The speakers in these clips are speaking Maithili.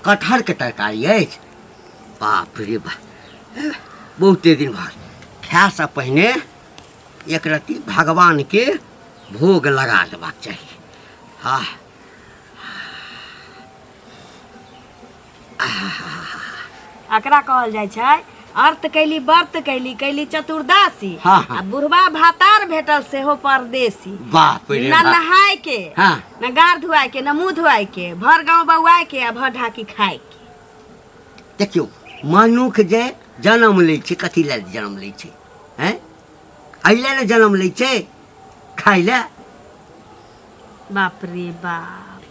कटहरके तरकारी अछि। बाप रे बाप, बहुते दिन भऽ गेल। खायसँ पहिने एक रत्ती भगवानके भोग लगा देबाक चाही। हँ, एकरा कहल जाइ छै अर्थ कैली, व्रत कैली, कैली चतुर्दशी। हाँ, हाँ। आ बुढ़वा भातार भेटल सेहो परदेसी। बाप रे न बाप। नहाय के, हाँ। न गार धुआय के, न मुंह धुआय के, भर गांव बौआय के आ भर ढाकी खाय के। देखियौ, मनुख जे जन्म लै छै, कथी लए जन्म लै छै? हैं, एहि लए ने जन्म लै छै, खाय लए। बाप रे बाप,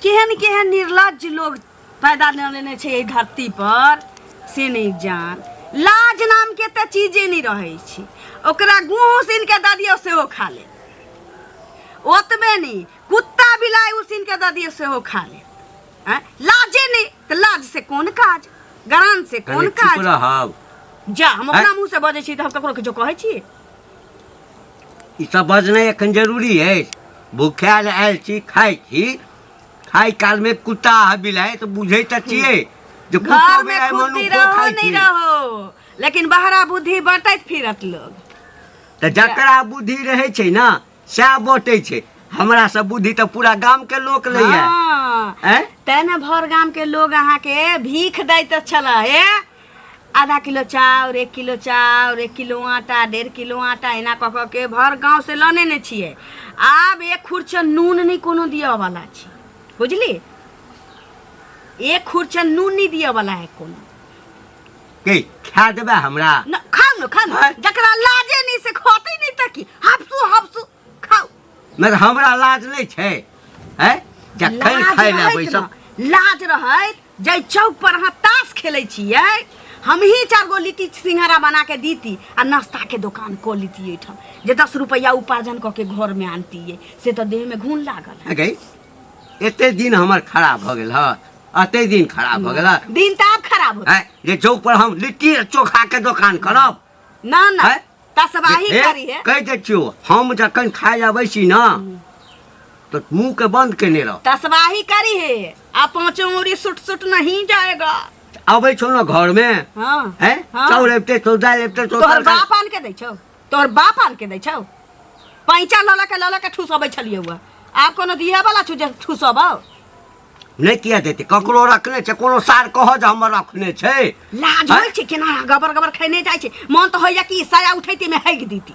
केहन केहन निर्लज्ज लोग पैदा लऽ लेने छै एहि धरती पर से नहि जान। लाज नाम के तऽ चीजे नहि रहै छै। ओकरा गुह उसिन के दऽ दियौ सेहो खा ले। ओतबे नहि, कुत्ता बिलाइ उसिन के दऽ दियौ सेहो खा ले। आँय, लाजे नहि तऽ लाज से कोन काज, गरान से कोन कनि चुप काज? रहब। जा, हम अपना आँय? मुँह से बजै छी तऽ हम ककरो किछो कहै छी? ई सब बजनाइ एखन जरूरी अछि? भूखायल आयल छी, खाइ छी, खाइ कालमे कुत्ता आ बिलाइ तऽ बुझै तऽ छियै जे कुत्तो घर में बिलाइ खुद्दी मनुखो रहो खाइ नहीं छै। रहो, लेकिन बहरा बुद्धि बटैत फिरत लोग। तऽ जकरा बुद्धि रहै छै ने, सएह बटै छै। हमरा सब बुद्धि तऽ पूरा गाम के लोक लैया। हाँ। आँय? तें ने भर गाम के लोग अहाँ के भीख दैत छल। ए आधा किलो चाउर, 1 किलो चाउर, 1 किलो आटा, 1.5 किलो आटा, एना कऽ कऽ के भर गाँव से लऽ नेने छियै। आब एक खुरचन नून नहि कोनो दिअ वाला छै, बुझली? एक खुरचन नून नहि दिअ वाला है कोनो। के खा देबै हमरा? न खाउ न, खाउ न। जकरा लाजे नहि से खतै नहि तऽ की? हफसू हफसू खाउ। नहि, हमरा लाज नहि छै? हैं, जखन लाज खाय लए रहैत बैसब न, लाज रहैत जाहि चौक पर अहाँ ताश खेलै छियै, हमही चारि गो लिट्टी सिंघाड़ा बना के दीती आ नाश्ता के दोकान कऽ लीती एहिठाम, जे 10 रुपैआ उपार्जन कऽ के घरमे आनतियै, से तऽ देहमे घुन लागल है। गई, एते दिन हमर खराब भऽ गेल हँ, एते दिन खराब भऽ गेल हँ। दिन तऽ आब खराब होत। हैं, जे चौक पर हम लिट्टी आ चोखा के दोकान करब? ना ना। हैं? तसबाही हे, करी है। कहि दै छियौ, हम जखन खाय लए अबै छी ने तऽ मुँह के बंद केने रह। तसबाही करी है, आ पांचों उंगली सुट सुट नहीं जाएगा। अबै छौ ने घरमे? हाँ। हैं? हाँ। चाउर अबिते छौ, दालि अबिते छौ, तोहर तरकारी- बाप आन के दै छौ? तोहर बाप आन के दै छौ? पैंचा लऽ लऽ के, लऽ लऽ के ठुसबै छलियै हुआ। आब कोनो दिहे वाला छु जे ठुसबौ? नहि, किया देतै? ककरो रखने छै? कोनो सार कहऽ जे हमर रखने छै? लाज होइ छै? केना गबर गबर खेने जाइ छै। मन तऽ होइया कि साया उठैते में हैग दीती।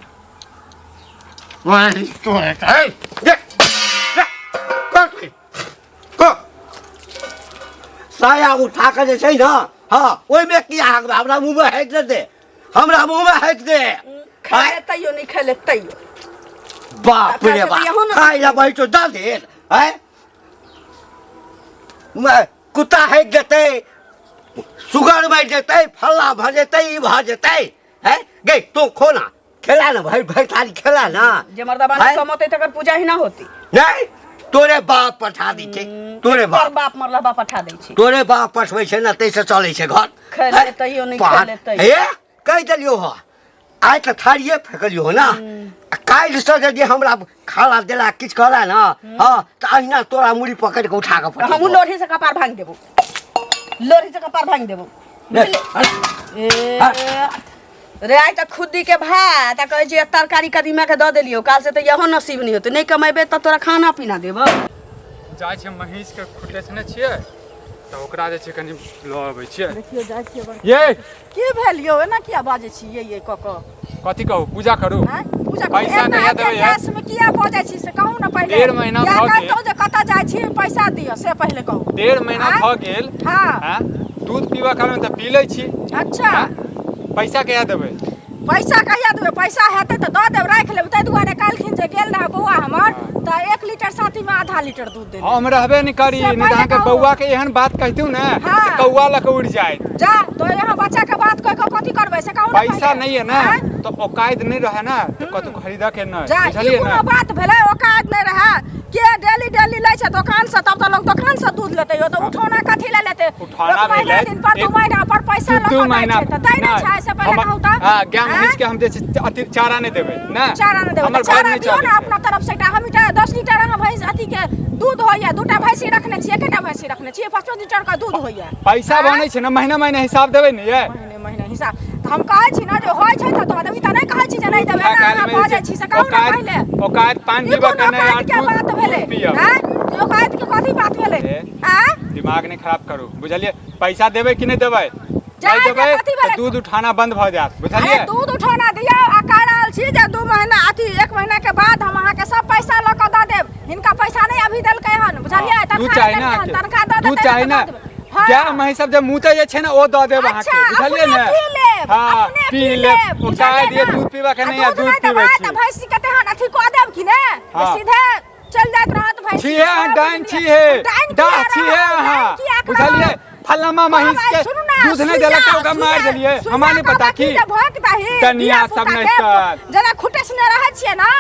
साया उठा कऽ जे छै ने, हँ, ओहिमे की अहाँके? हमरा मुँहमे हेक दे, हमरा मुँहमे हेक दे। खेले तैयो नहि, खेले तैयो। बाप रे अच्छा, बाप। तऽ इहो ने- खाय लए बैठो दऽ देल। आँय, कुत्ता हेक देतै, सुगर मरि जेतै, फल्ला भऽ जेतै, ई भऽ जेतै। हैं गई, तू खो ना, खेला ना, भरि भरि थाली खेला ना। जे मर्दाबाना आँय? कमौतै तकर पूजा ही ना होती। नहीं, तोरे बाप पठा दै छै, तोरे तोहर बाप। बाप मरला, बाप पठा दै छै। तोरे बाप पठबै छै ने, ताहिसँ चलै छै घर। खेले हैं? तैयो नहि, पहाड़- खेले तैयो। हे, कहि देलियौ हँ, आइ तऽ थारिए फेकलियौ हँ ने, आ काल्हिसँ यदि हमरा खाना देला किछु कहला ने, हँ, तऽ अहिना तोरा मुड़ी पकड़ि कऽ उठा कऽ तऽ हमहूँ पठेबौ। लोढ़ी से कपार भांगि देबो, लोढ़ी से कपार भांगि देबो। बुझली? ए रे, आइ तऽ खुद्दी के भात आ कहै छियै तरकारी कदीमा के दऽ देलियौ। काल से तऽ इहो नसीब नहि होतै। नहि कमेबै तऽ तोरा खाना पीना देबौ। जाइ छियै, महीँसके खुटेसने छियै तऽ ओकरा जे छै कनि लऽ अबै छियै। देखियौ, जाइ छियै बड़। ये। की भेल यौ? एना किया बाजै छी ये ये कऽ कऽ? कथी कहू? पूजा करू। आँय? पूजा करू। पैसा एना कहिया एते देबै यार? गैस में किया बजै छी से कहू ने पहिले। 1.5 महीना या भऽ गेल। कहितहुँ जे कतऽ जाइ छी, पैसा दिअ, से पहिले कहू। 1.5 महीना आँय? भऽ गेल। हाँ। आँय? दूध पीबऽ कालमे तऽ पी लै छी। अच्छा। आँय? पैसा कहिया देबै? पैसा कहिया देबै? पैसा हेतै तऽ दऽ देब, राखि लेब। ताहि दुआरे काल्हिखिन जे गेल रहए बौआ हमर तऽ 1 लीटर साथीमे आधा लीटर दूध देने। हम रहबे नहि करी। से नहि तऽ पहिले अहाँके कहू। बौआ के एहन बात कहितहुँ ने हाँ। तऽ कौआ लऽ कऽ उड़ि जायत। जा तो यहाँ बच्चा के बात कह के कथी करबै से कहू ने पैसा पहिले। नहि है ने। आँय? तऽ औकात नहि रहै ने तऽ कतौ खरीदऽ के नहि। जा, ई बुझलियै कोनो ने? बात भेलै? औकात नहि रहए? के डेली डेली लै छै दोकान से तब तऽ लोग दोकान से दूध लेतै यौ तऽ उठौना कथी लए लेतै उठौना लोक महीना भेलै, दिन पर दू एक- महीना पर पैसा लऽ दू कऽ दै महीना छै तऽ दै नहि छै से पहिले हमर- कहू तऽ हाँ गाय आँय? महींस के हम जे छै अति चारा नहि देबै ना चारा नहि देबै हमर तऽ घर चारा नहि दियौ चलै ने छै अपना तरफ से एकटा हम एकटा 10 लीटर अहाँ भैंस अथी के दूध होइया दूटा भैंसी रखने छियै एकेटा भैंसी रखने छियै 5 लीटर के दूध होइया पैसा आँय? बनै छै ने महीना महीना हिसाब देबै ने ये महीने महीने हिसाब तऽ हम कहै छी ने जे होइ छै तऽ दऽ देब ई तऽ नहि कहै छी जे नहि देबै एना अहाँ बजै छी से कहू ने पहिले औकात पान ई पीबऽ कोन के नहि औकात के आ बात दूध भेलै पियब आँय ई औकात के कथी बात भेलै ए। आँय दिमाग नहि खराब करू बुझलियै पैसा देबै कि नहि देबै जाय नहि के देबै कथी तऽ भेलै? दूध उठाना बंद भऽ जायत अरे बुझलियै दूध उठौना दियौ आ कहि रहल छी जे 2 महीना अथी 1 महीना के बाद हम अहाँके सब पैसा लऽ कऽ दऽ देब हिनका पैसा नहि अभी देलकै हन बुझलियै दूध तनख्वाह चाही नहि ने देलकै हन तनख्वाह दऽ दूध देतै चाही तऽ ने दऽ देबै हँ। गाय महींस सब जे मुतै जे छै ने ओ दऽ देब अहाँके अच्छा बुझलियै अपने ने पी लेब हाँ अपने पी पी लेब लेब ओ बुझलियै चाय दिए ने दूध पीबऽ के आ नहि आ दूध दूध नहि पीबै देबै छी तऽ भैंसी के तेहन अथी कऽ देब कि ने जे हाँ। सीधे चलि जाइत रहत भैंसी छिहे अहाँ सब डाइन बुझलियै। छिहे डाइन डाह किया छिहे रहब? अहाँ डाइन किया करब? बुझलियै फलामा महींस के सुनू ना, दूध नहि देलक तऽ ओकरा मारि देलियै हमरा नहि पता की जे भोंक दही डनिया सब नहि तऽ जेना खुटसने रहै छियै ना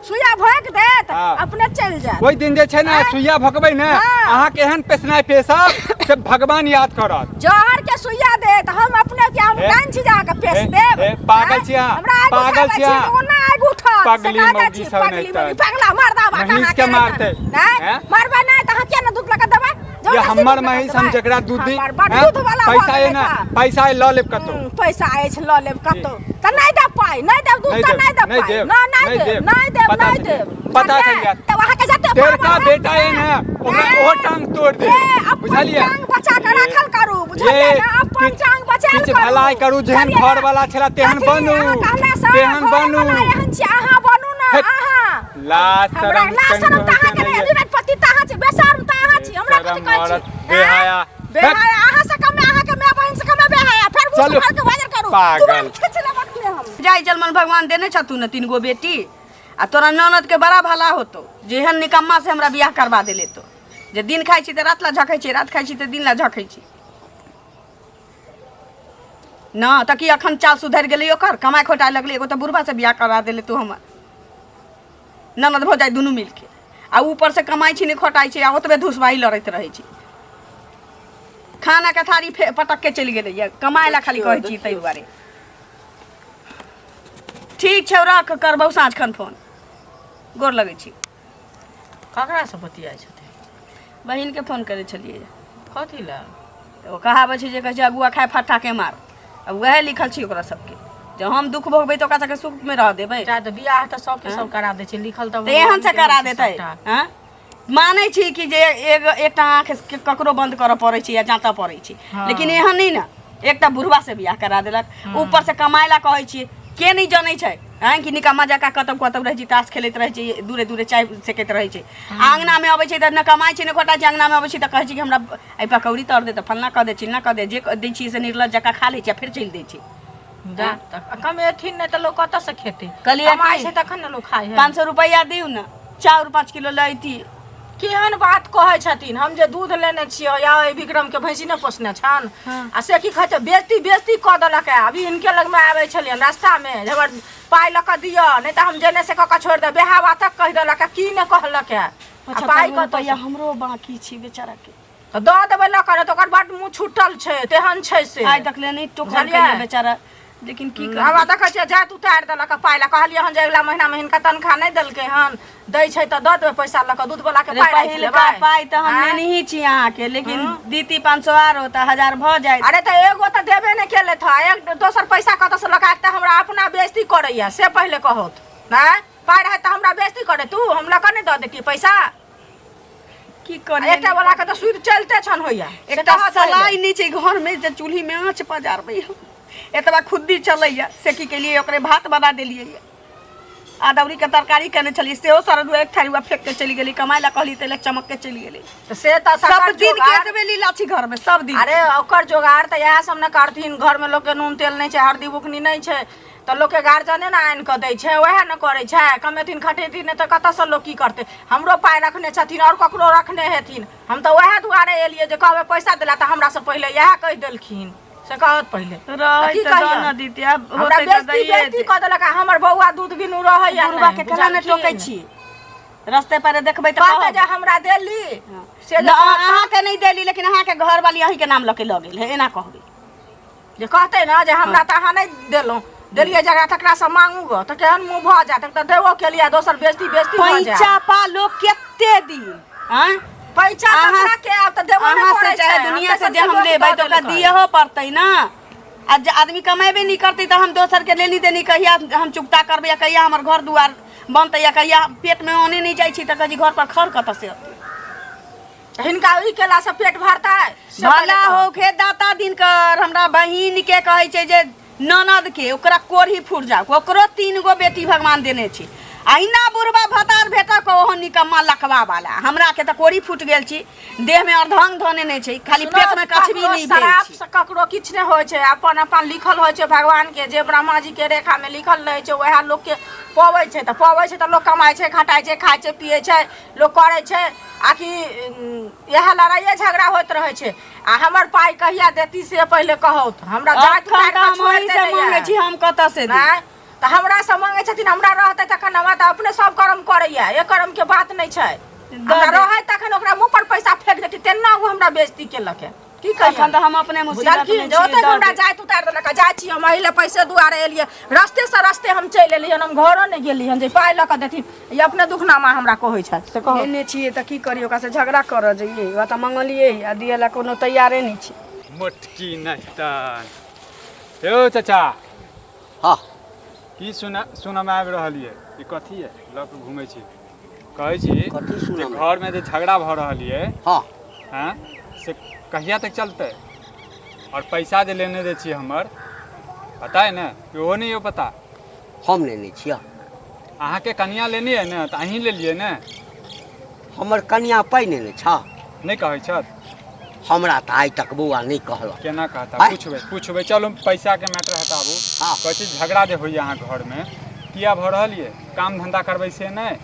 सुइया भोंक देत हाँ। अपने चलि जायत ओहि दिन जे छै ने आँय? सुइया भोकबै ने हाँ। अहाँके एहन पेसनाइ पेशब से भगवान याद करत जहर के सुइया देत हम अपने के हम हे, डाइन छी जे अहाँके पेश हे, देब हे, पागल आँय? छी अहाँ, हमरा आगि पागल उठाबै छी अहाँ। तऽ ओना आगि उठत पगली से कह दै मौगी छी, सब पगली नहि तऽ। मौगी, पगला मर्दा बात महींस अहाँके के नहि मारतै, नहि हैं? मारबै नहि तऽ अहाँ किया ने दूध लऽ कऽ देबै ये जबरदस्ती हमर दूध लऽ कऽ महींस हम देबै। जकरा दूध दी हमर बड हैं? दूध वाला भऽ पैसा गेलै ये ने तऽ। पैसा ये लऽ लेब कतौ पैसा अछि लऽ लेब कतौ तऽ नहि देब पाइ नहि देब दूध नहि तऽ देब, नहि देब नहि पाइ देब, नहि नहि नहि देब देब, नहि देब पता नहि चलि देब जायत, पता चलि जायत। तऽ अहाँके जते तेरका पावर बेटा हैत ये ने ओकरा ए, ओहो टांग तोड़ दे ए, अपन बुझलियै टांग बचा कऽ राखल करू बुझलियै ये, ने अपन किछु- टांग बचायल किछु करू भलाई करू, जेहन बुझलियै ने? घरवाला छला तेहन कथी? बनू, अहाँ कहलासँ तेहन बनू। घरवाला एहन छी अहाँ बनू ने हे, अहाँ लाज हमरा शरम लाज शरम तऽ अहाँके नहि निरपति तऽ अहाँ छी बेशर्म तऽ अहाँ छी हमरा कथी शरम कहै औरत, छी बेहया। आँय? बेहया अहाँ से कमे अहाँके माय बहिन से कमे बेहया फेर मुँह चलू। सुखार के बाजर करू पागल। जुबान खींच लेब अखने हम जाय जलमन भगवान देने छथु ने 3 गो बेटी आ तोरा ननद के बड़ा भला होतो जेहन निकम्मा से हमरा बियाह करवा देले तो जे दिन खाइ छी तऽ रात ला झखै छी रात खाइ छी तऽ दिन ला झखै छी न तऽ की अखन चाल सुधरि गेलै ओकर कमाइ खोटाइ लगलै एगो तऽ बुढ़बा से बियाह करा देले तू हमर ननद भौजाइ दुनू मिलके आ ऊपर से कमाइ छी नहि खोटाइ छी आ ओतबे धुसबाही लड़ैत रहै छी खाना के थारी पटक के चलि गेलैया कमाइ ला खाली कहै छी ताहि दुआरे ठीक छै रख करबौ साँझ खन फोन गोर लगै छी ककरासँ बतियाइ छथिन बहिनके फोन करै छलियै कथी लए तऽ ओ कहावत छै जे कहै छै अगुआ खाय फट्ठाके मार आ उएह लिखल छै ओकरा सबके जे हम दुख भोगबै तऽ ओकरा सबके सुखमे रह देबै चाहे तऽ बियाह तऽ सबके सब करा दै छै लिखल तऽ तऽ एहन से करा देतै सबटा। हँ मानै छी कि जे एकटा आँखि के ककरो बन्द करऽ पड़ै छै या जाँतऽ पड़ै छै लेकिन एहन नहि ने एकटा बुढ़वा से बियाह करा देलक ऊपर से कमाय ला कहै छियै के नहि जनै छै आँय कि निकम्मा जकाँ कतौ कतौ रहै छै ताश खेलैत रहै छै दूरे दूरे चाय सेकैत रहै छै आँगनामे अबै छै तऽ ने कमाइ छै ने खोटाइ छै आँगनामे अबै छै तऽ कहै छै कि हमरा एहि पकौड़ी तर दे तऽ फल्लाँ कऽ दे चिल्लाँ कऽ दे जे दै छियै से निर्लज जकाँ खा लै छै आ फेर चलि दै छै जा तऽ कमेथिन नहि तऽ लोक कतऽसँ खेतै कहलियै कमाइ की? छै तखन ने लोक खाइ है 500 रुपैआ दियौ ने चाउर 5 किलो लैती केहन बात कहै छथिन हम जे दूध लेने छियै या एहि विक्रम के भैंसी नहि पोसने छन आ से की कहै छै बेजती बेजती कऽ देलक है अभी हिनके लगमे आबै छलियन रास्तामे जे हमर पाइ लऽ कऽ दिअ नहि तऽ हम जेने से कऽ कऽ छोड़ि देब बेहावा तक कहि देलक है की नहि कहलक है आ पाइ 75 कतऽ रुपैआ हमरो बाकी छै बेचारा के तऽ दऽ देबै लऽ कऽ नहि तऽ ओकर बड्ड मुँह छुटल छै तेहन छै से आइ तक ले नहि टोकल बुझलियै? कहियो बेचारा लेकिन की हमरा करबै देखै छियै जाइत उतारि देलक पाइ लए कहलियै हन जे अगिला महीनामे हिनका तनख्वाह नहि देलकै हन दै छै तऽ दऽ देबै पैसा लऽ कऽ दूधवला के अरे पाइ राखि पहिलका लेबै पाइ तऽ हम आँय? लेनही छी अहाँके लेकिन दीती 500 आरो तऽ 1000 भऽ जाइत अरे तऽ एगो तऽ देबे नहि केलथि हँ एक दोसर पैसा कतऽसँ लऽ कऽ आयत तऽ हमरा अपना बेइज्जती करैया से पहिले कहत नहि पाइ रहै तऽ हमरा बेइज्जती करे तू हम लऽ कऽ नहि दऽ दैतियै पैसा की आ करियै एकटा वाला के तऽ सूद चलते छन होइया से एकटा कहत पहिले। सलाई नहि छै घरमे जे चूल्हीमे आँच पजारबै हम एतबा खुद्दी चलैया से की केलियै ओकरे भात बना देलियै अदौरी के तरकारी केने छलियै सेहो सरल एक थारी फेंक के चलि गेली कमाय ला कहली तै चमक के चलि गेली तऽ से तऽ सब तकर दिन के जोगाड़- एतबे लीला छै घर में सब दिन अरे ओकर जोगाड़ तऽ इएह सब ने करथिन घरमे लोकके नून तेल नहि छै हरदी बुकनी नहि छै तऽ लोकके गार्जियने ने आनि कऽ दै छै उएह ने करै छै कमेथिन खटेथिन नहि तऽ कतऽसँ लोक की करतै हमरो पाइ रखने छथिन आओर ककरो रखने हेथिन हम तऽ उएह दुआरे एलियै जे कहबै पैसा देला तऽ हमरासँ पहिले इएह कहि देलखिन से कहत पहिले रहै की तऽ दऽ कहियन? न दितियै आब हमरा होतै तऽ बेइज्जती दैये बेइज्जती दे। कऽ देलक आ हमर बौआ दूध बिनु रहैया बुढ़बा के केना नहि टोकै छी रस्ते पर देखबै तऽ कहते कहब। जे हमरा देली से जे न, अहाँके नहि देली लेकिन अहाँके घरवाली अहीँके नाम लऽ के लऽ गेल है एना कहबै जे कहते ने जे हमरा तऽ अहाँ नहि देलहुँ देलियै जकरा तकरासँ मांगू गऽ तऽ केहन मुँह भऽ जायत तऽ देबो केलियै दोसर बेजती बेजती भऽ जायत पैंचा पा लोग केते दिन आँय पैसा अहाँ- ककरा के आब तऽ देबो नहि अहाँ से पड़ै चाहे छै दुनिया हम से तऽ जे हम सबके लेबै दऽ तऽ ओकरा देलकै। दियहो पड़तै ने आ जे आदमी कमेबे नहि करतै तऽ हम दोसरके लेनी देनी कहिया हम चुकता करबै आ कहिया हमर घर दुआर बनतै आ कहिया पेटमे अने नहि जाइ छै तऽ कहै छी घर पर खर कतऽ से अतै हिनका ई केलासँ पेट भरतै से पहिले भला कहू। होखे दाता दिनकर हमरा बहिन के कहै छै जे ननद के ओकरा कोढ़ी फुट जाओ ओकरो 3 गो बेटी भगवान देने छै अहिना बुढ़बा भतार भेटक ओहो निकम्मा लकवा वाला हमरा के तऽ कोढ़ी फूट गेल छी देह में अर्धंग धने नहि छै खाली सुनो, पेट में कछबी ककरो नहि भेल शराब छै से ककरो किछु नहि होइ छै अपन अपन लिखल होइ छै भगवान के जे ब्रह्मा जी के रेखा में लिखल रहै छै वएह लोक के पबै छै तऽ पबै छै तऽ लोक कमाइ छै खटाइ छै खाइ छै पियै छै लोक करै छै आकि इएह लड़ाइए झगड़ा होइत रहै छै आ हमर पाइ कहिया देती से पहिले कहू तऽ हमरा जाति अखन उतारि तऽ कऽ हम छोड़ि अहीं से देने मांगै यऽ। छी हम कतऽ से दी नहि तऽ हमरा से मांगै छथिन हमरा रहतै तखन हमरा तऽ अपने सब कर्म करैया एक कर्म के बात नहि छै हमरा दे। रहै तखन ओकरा मुँह पर पैसा फेंक देती तेना ओ हमरा बेइज्जती केलक है की कहियै अखन तऽ हम अपने मुसीबत बुझलखिन में जे छी ओतेक दऽ हमरा दे। जाति उतारि देलक जाइ छी हम एहि लए पैसे दुआरे एलियै रस्ते से रस्ते हम चलि एलियै हम घरो नहि गेलियै हन जे पाइ लऽ कऽ देथिन ई अपने दुखनामा हमरा कहै छथि से कहू लेने छियै तऽ की करियै ओकरासँ झगड़ा करऽ जइयै ओकरा तऽ मंगलियै आ दिअ लए कोनो तैयारे नहि छै मोटकी नहितन यौ चाचा हँ की सुना सुनमे आबि रहल यऽ ई कथी यऽ लऽ कऽ घुमै छी कहै छी कथी जे सुनऽमे? घरमे जे झगड़ा भऽ रहल यऽ हँ हँ से कहिया तक चलतै आओर पैसा जे लेने जे छी हमर पता है ने ओहो नहि यौ पता हम लेने छियै अहाँके कनिया लेने यऽ ने तऽ अहीं लेलियै ने हमर कनिया पाइ नेने छह नहि कहै छथि हमरा तऽ आइ तक बौआ नहि कहलक केना कहता आँय? पूछबै पूछबै चलू पैसाके मैटर हटाबू हँ। कहै छी झगड़ा जे होइए अहाँ घरमे किया भऽ रहल यऽ काम धन्धा करबै से नहि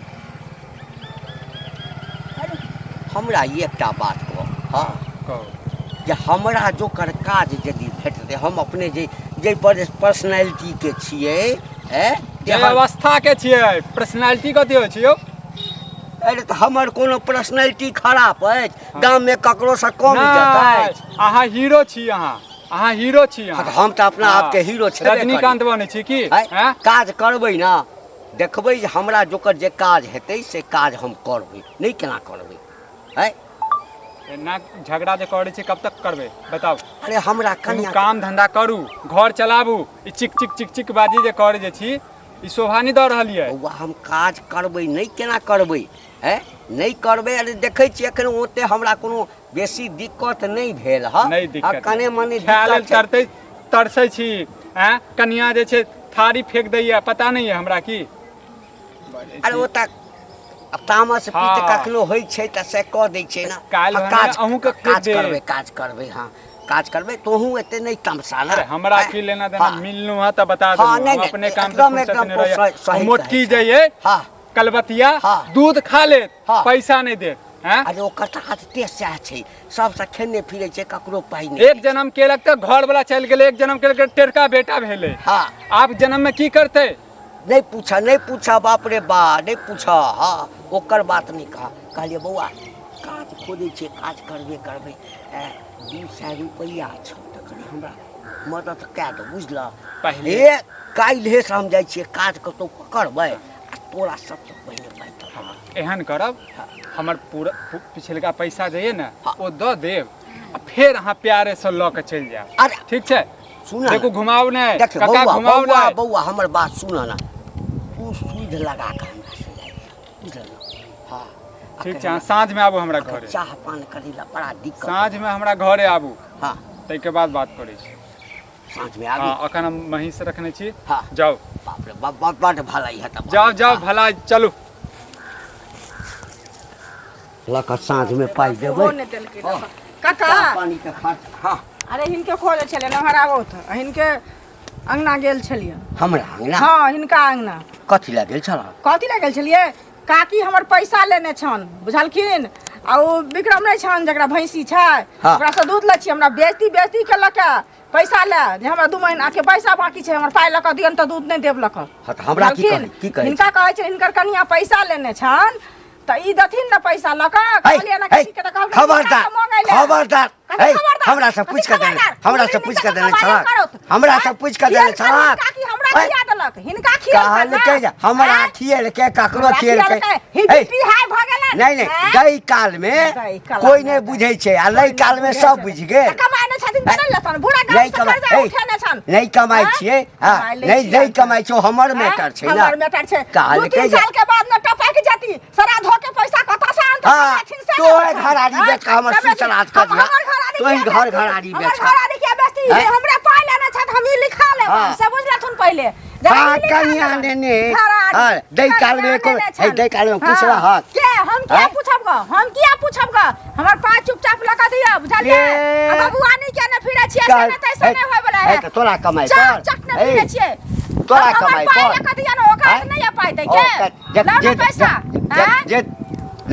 हमरा एकटा बात कह हँ कहू जे हमरा जोकर काज यदि भेटतै हम अपने जे जे पर्सनैलिटीके छियै ऐ जे अवस्थाके छियै पर्सनैलिटी कथी होइ छै यौ अरे तऽ हमर कोनो पर्सनैलिटी खराब अछि गाममे ककरोसँ कम इज्जत नहि, अछि अहाँ हीरो छी अहाँ अहाँ हीरो छी हँ अहाँ तऽ हम तऽ अपना आपके हीरो छेबे करी। रजनीकांत बनै छी की आँय, हैं? काज करबै ने देखबै जे हमरा जोकर जे काज हेतै से काज हम करबै नहि केना करबै आँय एना झगड़ा जे करै छी कब तक करबै बताउ अरे हमरा कोनो कनिया काम धंधा करू घर चलाबू ई चिक चिक चिक चिक बाजी जे करै जे छी ई शोभा नहि दऽ रहल यऽ बौआ हम काज करबै नहि केना करबै हैं नहि करबै अरे देखै छियै एखन ओते हमरा कोनो बेसी दिक्कत नहि भेल हँ नहि दिक्कत कने मने खाय लेल दिक्कत छै। तरतै तरसै छी आँय कनिया जे छै थारी फेंक दैया पता नहि यऽ हमरा की अरे ओ तऽ आब तामस पीत हँ। कखनो होइ छै तऽ से कऽ दै छै ने काल्हि आ भने काज अहूँके फेक काज देब। करबै काज करबै हँ काज करबै तोहूँ एते नहि तमसा ने अरे हमरा आँय? की लेना देना हँ। मिललू हँ तऽ बता हँ, देलहुँ नहि, हम नहि, अपने काम से एकदम- फुर्सत एकदम नहि रहैया। सही मोटकी कहै छै। जइए हँ कलबतिया हँ। दूध खा लेत हँ। पैसा नहि देत हैं अरे ओकर तऽ आदते सएह छै सबसँ खेने फिरै छै ककरो पाइ नहि एक जन्म केलक तऽ घर वाला चलि गेलै एक जन्म केलक तऽ टेरका बेटा भेलै हँ आब जन्म में की करतै नहि पूछ नहि पूछ बाप रे बा नहि पूछ हँ ओकर बात नहि कह कहलियै बौआ काज खोजै छियै काज करबे करबै 200 रुपैआ छौ तऽ कनि हमरा मदद कए दे बुझलह पहिले हे काल्हिएसँ हम जाइ छियै काज कतहु पकड़बै आ तोरा सबसँ पहिने पाइ दऽ एहन करब हमर पूरा पिछलका पैसा जे यऽ ने हँ। ओ दऽ देब आ फेर अहाँ प्यारेसँ लऽ कऽ चलि जायब अरे ठीक छै सुन ने। देखू घुमाउ नहि देख काका बौआ घुमाउ बौआ नहि बौआ हमर बात सुन ने तू सुध लगा कऽ हमरा से जाइ बुझल ने हँ ठीक छै अहाँ साँझमे आबू हमरा घरे चाह पान करै लए बड़ा दिक्कत साँझमे हमरा घरे आबू हँ ताहिके बाद बात करै छी साँझमे आबी हँ अखन हम महींस रखने छी हँ। जाउ बाप रे बाप बड बड भलाई है तब जाउ जाउ भला चलू लऽ कऽ साँझमे पाइ देबै ओहो नहि देलकै हँ। काका चाह पानीके खर्च हँ अरे हिनके खोजै छलियै नमहर आबौथ हिनके अङ्गना गेल छलियै हमरा अङ्गना हँ हिनका अङ्गना कथी लए गेल छलऽ कथी लए गेल छलियै काकी हमर पैसा लेने छन बुझलखिन आ ओ विक्रम नहि छन जकरा भैंसी छै हँ। ओकरासँ दूध लै छी हमरा बेजती बेजती केलक हे पैसा ले जे हमरा 2 महीना के पैसा बाकी छै हमर पाइ लऽ कऽ दियौन तऽ दूध नहि देब लऽ कऽ हँ तऽ हमरा की बुझलखिन? कहै की कहै हिनका कहै छै हिनकर कनिया पैसा लेने छन तऽ ई देथिन ने पैसा लऽ कऽ कहलियै ने है, काकी के तऽ कहलखिन खबरदार हिनका से मँगै लए। खबरदार कथी है, खबरदार? हमरा से कथी पूछ के देने खबरदार? हमरा से उंगली पूछ के नीचा देने कऽ छलक बाजल करत। हमरा से पूछ के देने खियल छलक काकी हमरा है, खिया देलक हिनका खियल कहलकै जे हमरा खियलकै ककरो खियलकै है, पिहाय भऽ गेलनि नहीं नहीं हैं? दै काल में दै काल कोई में नहीं बुझै छै आ लै काल में सब बुझि गेल तऽ कमाइ नहि छथिन तऽ नहि लेतन बुढ़ा गाम नहीं से कमाइ कर्जा है, उठेने छनि नहीं कमाइ हैं? छियै हाँ कमाइ लै नहीं छियै। नहीं कमाइ छौ हमर हैं? मैटर छै ना हमर मैटर छै दू कहलकै तीन जे साल के बाद न टपक जाती श्राद्धो के पैसा कतऽ से आनतै हाँ, कमेथिन से तोहे ने घरारी हैं? बेच कऽ हमर कमेथिन। सुसराज कऽ हम- दिहऽ। हमर घरारी तोही किया घर बेचती? घरारी हमर बेच कऽ। घरारी किया बेचती? हैं? हमरे पाइ लेने छथि हम ई लिखा लेब हाँ। से बुझलथुन पहिले जरा हाँ, ई लिखा कनिया लेबनि। नेने। घरारी। हाँ, दै काल में कनिया एको- नेने है, छनि। दै काल में कुछ हाँ। रहत। के हम किया हैं? पूछब ग हम किया पूछब ग हमर पाइ चुपचाप लगा दिअ बुझलियै ये। आ बबुआनी के ने फिरै छियै से चल, ने तैसे है, नहि होय बला है, है तऽ तोरा कमाइ चाक पर चटने है, फिरै छियै तोरा हमर कमाइ पाइ पर लऽ कऽ दिअ ने ओकरा हैं? नहि पाइ दै ओ, के जे- लाउ ने जे- पैसा जे- हैं? जे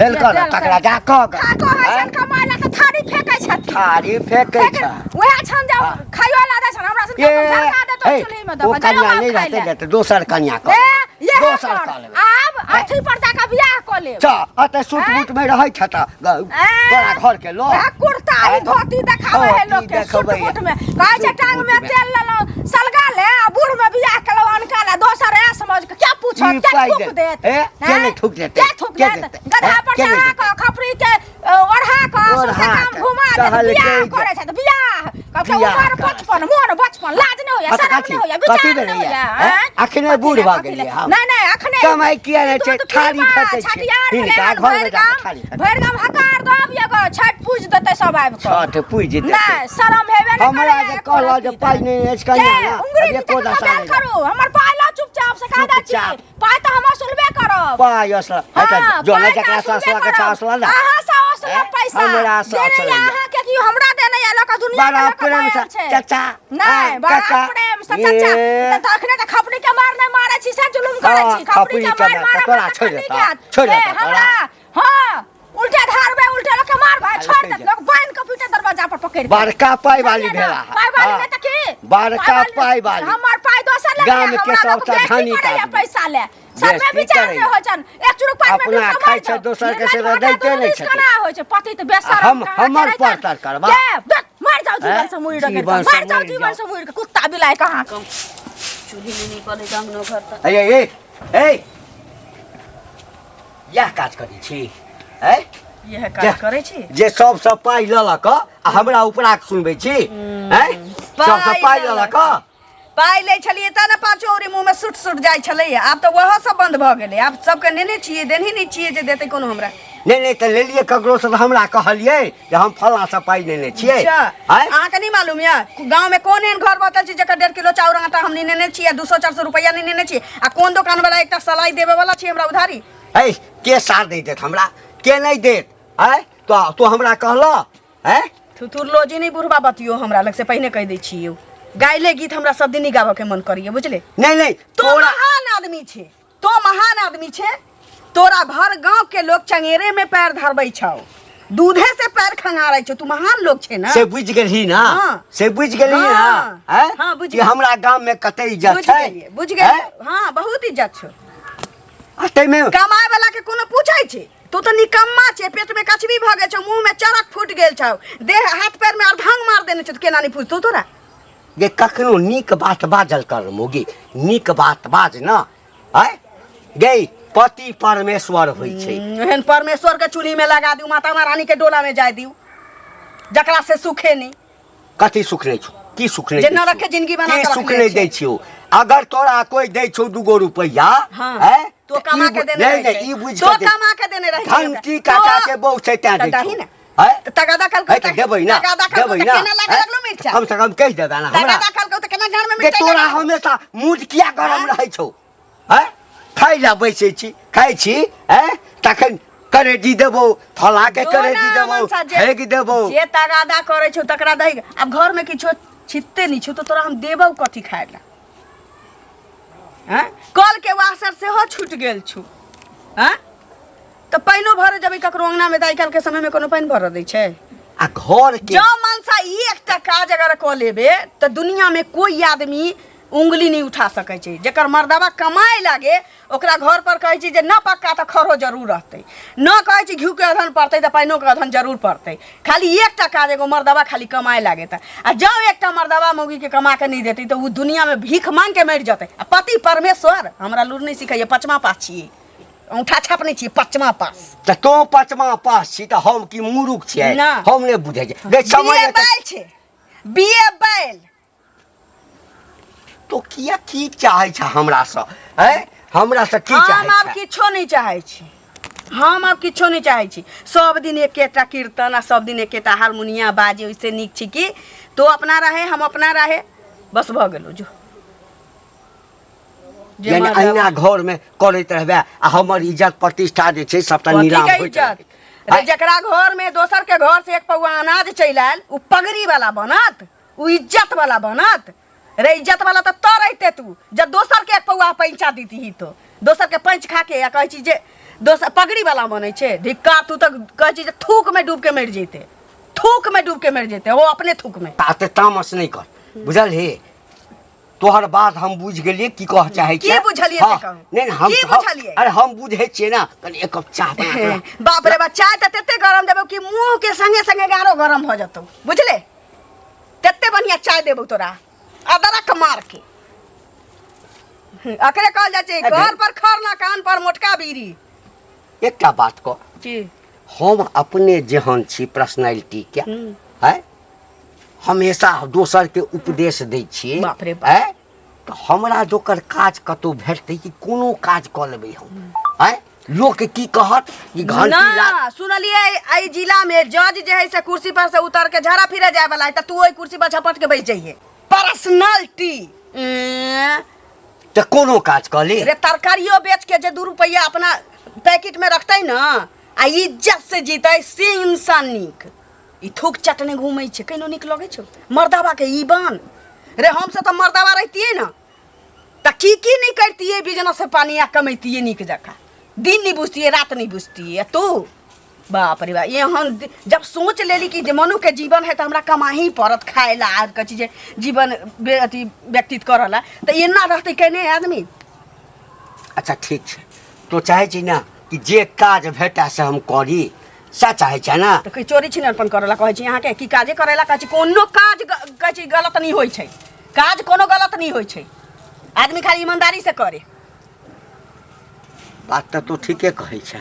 लेलकऽ ने जे तकरा जा कऽ ग। खा कऽ हैं? हसन कमाइ ला तऽ थारी फेकै छथिन थारी फेकै फेकै- छै उएह छन जे हाँ। खाइयो ला दै छन हमरा सन ये के झरका देतौ हे, चूल्ही में ओ दऽ कऽ कनिया जइयो नहि बाप खाइ रहतै लए। ने तऽ दोसर कनिया कऽ ए, लेबै। इएह दोसर कर। कऽ लेबै आब अथी पर जाकऽ बियाह कऽ लेब चा अतऽ सूट हैं? बूट में रहै छ तऽ तोरा घर के लोग वएह कुर्ता ई हैं? धोती देखाबै है धोती लोक के सूट देखबै है। बूट में कहै छै सूट टांग बूट में में। तेल लेलहुँ सलगा ले आ बूढ़ में बियाह केलहुँ अनका ले दोसर ऐ समझ के क्या पूछत ई क्या पाइ थूक देत। देत ए, के हैं? नहि थूक देतै? के थूक के देत देतै? गधा हैं? पर के नहि चढ़ा देतै? कऽ खपरी के ओढ़ा कऽ सौंसे ओढ़ा काम कऽ, घुमा देत कहलकै बियाह जे- करै छै तऽ बियाह कहलकै बियाह उमर करै बचपन मोन बचपन लाज नहि होइया हँ तऽ शरम कथी? नहि होइया कथी विचार नहि भेलैया? होइया हैं? हैं? अखने कथी बूढ़ ले, भऽ कथी ले? गेलियै हम। नहि नहि अखने कमाइ किया नहि छै? दूध थारी पीबा, फेकै छियै। छठिहार भेलै हिनका हन, घरमे भरि जा कऽ गाम थारी फेकै। भरि गाम हकार दऽ अबियै गऽ छठि पूजि देतै सब आबि कऽ छठ पूजि देतै। नहि शरम हेबे नहि हमरा करैया जे एको कहलह जे रत्ती पाइ तऽ। नहि अछि कनिया के? ने, उंगरी अब नीचा एको कऽ दशा बेल नहि करू हमर पाइ लऽ चुपचाप से कह दै छी चुपचाप। पाइ तऽ हम असुलबे करब पाइ असला हाँ, जो पाइ ने तऽ जकरा से असुलबे असला के करब। असला ना अहाँ से असुलब हैं? पैसा हमरा से देने असुलैया। या अहाँके कि हमरा देने या लऽ कऽ दुनिया के बड़ा लऽ कऽ प्रेम दयाल से छै। चाचा नहि हाँ, बड़ा चाचा। प्रेम से चाचा ये। तऽ अखने तऽ खपड़ी के मार नहि मारै छी से जुलुम करै हाँ, छी खपड़ी के खपड़ी के मार मार, मारब तऽ तोरा तऽ छोड़ि नीक देतौ, हैत। छोड़ि ए, देतौ तोरा। हमरा हाँ उल्टे धारबै उल्टे लोक के मारबै छोड़ि देत कहि लोक बान्हि कऽ पीटे दरवाजा पर पकड़ि कऽ। बड़का पाइ वाली बुझलियै ने? भेला पाइ वाली हाँ। नहि तऽ की बड़का वाली- पाइ वाली। हमर पाइ दोसर लग गाम के सबसँ धनिक करैया आदमी। पैसा ले सबमे बेइज्जती विचार करैया। नहि होइ छनि एक चुरुक पाइ में अपना डुबका खाइ मारि छै, दौ। दोसर के से निर्लज दैते भाटा नहि दुनू छथिन। केना होइ छै पति तऽ बेशरम हम- कहाँ हमर के रहितनि? परतर करबा। के? धत्, मरि जाउ जीवन हैं? से मुड़ि रगड़ि कऽ। जीवन से मरि जाउ मुड़ि जीवन जाउ। से मुड़ि कऽ कुत्ता बिलाइ कहाँ कऽ चूल्ही नहि निपल है अंगनो घर तऽ ए ए ए इएह काज करै छी ऐ इएह काज करै छी जे सबसँ पाइ लऽ लऽ कऽ आ हमरा उपराग सुनबै छी ऐ सबसँ पाइ लऽ लऽ कऽ पाइ लै छलियै तऽ ने पाँचो औरी मुँहमे सुट सुट जाइ छलैए आब तऽ ओहो सब बन्द भऽ गेलै आब सबके नेने छियै देनही नहि छियै जे देतै कोनो हमरा नहि नहि तऽ लेलियै ककरोसँ तऽ हमरा कहलियै जे हम फलाँसँ पाइ लेने छियै अच्छा आँय अहाँके नहि मालूम यऽ गाँवमे कोन एहन घर बचल छै जकर 1.5 किलो चाउर आटा हम नहि नेने छियै 200-400 रुपैआ नहि नेने छियै आ कोन दोकानवला एकटा सलाइ देबेवला छै हमरा उधारी ऐ के साथ नहि देत हमरा के नहि देत आँय तो तू हमरा कहलह आँय थुथुर लोजी नहि बुढ़बा बतियो हमरा लग से पहिने कहि दै छियै गायले गीत हमरा सब दिन गाबऽ के मन करैए बुझले नहि नहि तो तोरा महान आदमी छै तो महान आदमी छै तोरा भर गांव के लोग चंगेरे में पैर धरबै छौ दूधे से पैर खंगारै छौ तू महान लोग छै ना से बुझि गेलही ना हाँ। से बुझि गेलही ना हाँ। आँय? हाँ, बुझि कि हमरा गाम में कते इज्जत बुझि छै गेलियै बुझि गेलियै आँय? हाँ बहुत इज्जत छौ आ ताहिमे कमाए वाला के कोनो पूछै छै तू तऽ निकम्मा छै पेट में कछबी भऽ गेल छौ मुंह में चरक फूटि गेल छौ देह हाथ पैर में अर्धांग मार देने छौ तऽ केना नहि पूछतौ तोरा जे कखनो नीक बात बाजल कर मोगी नीक बात बाज न आय गई पति परमेश्वर होइ छै एहन परमेश्वर के चूल्ही में लगा दियौ माता महारानी के डोला में जाय दियौ जकरा से सुखे नहीं कथी सुख नहि छौ की सुख नहि जे दै छौ? नरक के जिंदगी बना की के सुख रखने नहि छै। दै छियौ अगर तोरा कोई दै छौ दूगो रुपैआ हाँ, हैं, तो तऽ कमा ई के देने नहि रहै नहि छै। ई बुझि तो कऽ दे- कमा के देने रहै छै घंटी ओकरा। काका तो- के बहु छै तैं तऽ दै दही छौ ने। हैं? तऽ तगादा है कल तऽ देबै ना तगादा कल देबै ना केना लागे हैं? लगलो मिर्चा कम से कम कहि देबै ना हमरा तगादा कल तऽ केना घर में जे मिर्चा तोरा हमेशा मूड किया गरम रहै छौ हैं खाइ लए बैसै छी खाइ छी हैं तखन करेजी देबौ फला के करेजी देबौ हेग देबौ जे तगादा करै छौ तकरा दही आब घर में किछो छिटते नहीं छौ तऽ तोरा हम देबौ कथी खाय लए हैं कल के वासर सेहो छूटि गेल छौ हैं तऽ पानिओ भरऽ जेबै ककरो अङ्गनामे तऽ आइ काल्हिके समयमे कोनो पानि भरऽ दै छै आ घर के जँ मनसा ई एकटा काज अगर कऽ लेबे तऽ दुनियामे कोइ आदमी उंगली नहि उठा सकै छै। जकर मर्दबा कमाए लागे ओकरा घर पर कहै छै जे न पक्का तऽ खरो जरूर रहतै, न कहै छै घिउके अधन पड़तै तऽ पानिओके अधन जरूर पड़तै। खाली एकटा काज, एगो मर्दबा खाली कमाए लागे तऽ, आ जँ एकटा मर्दबा मौगीके कमा कऽ नहि देतै तऽ ओ दुनियामे भीख मांगि के मरि जेतै। आ पति परमेश्वर हमरा लूर नहि सिखैए, पचमा पास छियै, औंठा छाप नहि छियै, पचमा पास। तऽ तों पचमा पास छी तऽ हम की मूर्ख छियै? ना। हम नहि बुझै छियै गे समझ बीए बैल छै, बीए बैल। तो किया की चाहै छ हमरासँ? हैं, हमरासँ की चाहै हम आब छ? किछो नहि चाहै छी, हम आब किछो नहि चाहै छी। सब दिन एकेटा कीर्तन आ सब दिन एकेटा हारमोनिया बाजे, ओहिसँ नीक छी कि तो अपना रहे हम अपना रहे, बस भऽ गेलो। जो जे यानी मर्दाबा- अहिना घरमे करैत रहबै आ हमर इज्जत प्रतिष्ठा जे छै सबटा कथी नीलाम के होइत इज्जत रहतै। रे? जकरा घर में दोसर के घर से एक पौआ अनाज चलि आयल ओ पगड़ी वाला बनत, ओ इज्जत वाला बनत? रे इज्जत वाला तऽ तो रहिते तू जब दोसर के एक पौआ पैंचा दीती तो दोसर के पैंच खा के, आ कहै छी जे दोसर पगड़ी वाला बनै छै। धिक्कार, तू तऽ कहै छी जे थूक में डूब के मरि जैते, थूक में डूब के मरि जैते, ओ अपने थूक में। ताते तामस नहि कर, बुझल हे? तोहर बात हम बुझि गेलियै, की कह चाहै की बुझलियै से कहू। नहि नहि, हम की बुझलियै? अरे हम बुझै छियै ने, कनि एक कप चाह बना के ला। बाप रे बाप, चाय तऽ तते गरम देबौ कि मुँह के संगे संगे गारो गरम भऽ जेतौ, बुझले? तते बढ़िया चाय देबौ तोरा अदरक मार के। अकरे कहल जाइ छै घर पर खर ना कान पर मोटका बीड़ी। एकटा बात कह। की? हम अपने जेहन छी पर्सनैलिटी के है, हमेशा दोसरके उपदेश दै छियै। बाप रे बाप। है, तऽ हमरा जोकर काज कतहु भेटतै कि कोनो काज कऽ लेबै हम? आँय, लोक की कहत कि घंटी ना सुनलियै एहि जिला में जज जे है से कुर्सी पर से उतर के झाड़ा फिरे जाय वाला है, तऽ तू ओहि कुर्सी पर झपट के बैठ जाइए। पर्सनलिटी तऽ कोनो काज कऽ ली। रे तरकारियो बेच के जे 2 रुपया अपना पैकेट में रखतै ना आ इज्जत से जीतै से इंसान नीक। ई थूक चटने घूमै छै, केनो नीक लगै छौ मर्दाबा के ई बान? रे हमसब तऽ मर्दाबा रहितियै ना तऽ की की नहि करतियै, बिजनेस से पानी आ कमैतियै नीक जकाँ, दिन नहि बुझतियै रात नहि बुझतियै। आ तू बाप रे बाप, एहन जब सोच लेली कि जे मनुके जीवन है तऽ हमरा कमाही पड़त खाय ला आर कथी जे जीवन अथी व्यतीत करऽ ला, तऽ एना रहतै केने आदमी? अच्छा ठीक छै, तो चाहै छी ने कि जे काज भेटै से हम करी, सएह चाहै छै ने? तऽ कोइ चोरी छिनरपन करऽ ला कहै छी अहाँके कि काजे करै ला कहै छी? कोनो काज कहै छी गलत नहि होइ छै, काज कोनो गलत नहि होइ छै, आदमी खाली ईमानदारी से करे। बात तऽ तू ठीके कहै छै,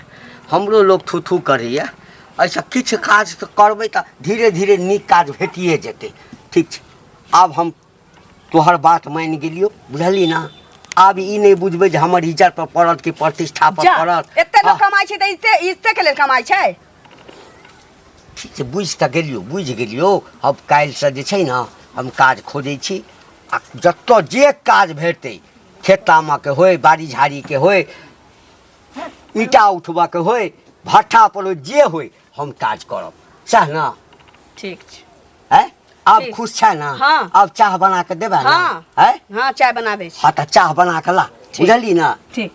हमरो लोक थू थू करैए। एहिसँ किछु काज तऽ करबै तऽ धीरे धीरे नीक काज भेटिए जेतै। ठीक छै, आब हम तोहर बात मानि गेलियौ, बुझलही ने? आब ई नहि बुझबै जे हमर इज्जत पर पड़त कि प्रतिष्ठा पर जा, पड़त। एते लोक हाँ, कमाइ छै तऽ इज्जते इज्जते के लेल कमाइ छै। ठीक छै, बुझि तऽ गेलियौ, बुझि गेलियौ। हम काल्हिसँ जे छै ने हम काज खोजै छी आ जतऽ जे काज भेटतै, खेत तामऽके होय, बाड़ी झाड़ीके होय, ईंटा उठबऽके होय, भट्ठा पर होय, जे होय हम काज करब, सएह ने? ठीक छै। हैं, आब ठीक। खुश छै ने? हाँ। आब चाह बना के देबै ने? हाँ। हैं? हाँ, चाय बना दै छी। हाँ, तऽ चाह बना के ला, बुझली ने? ठीक।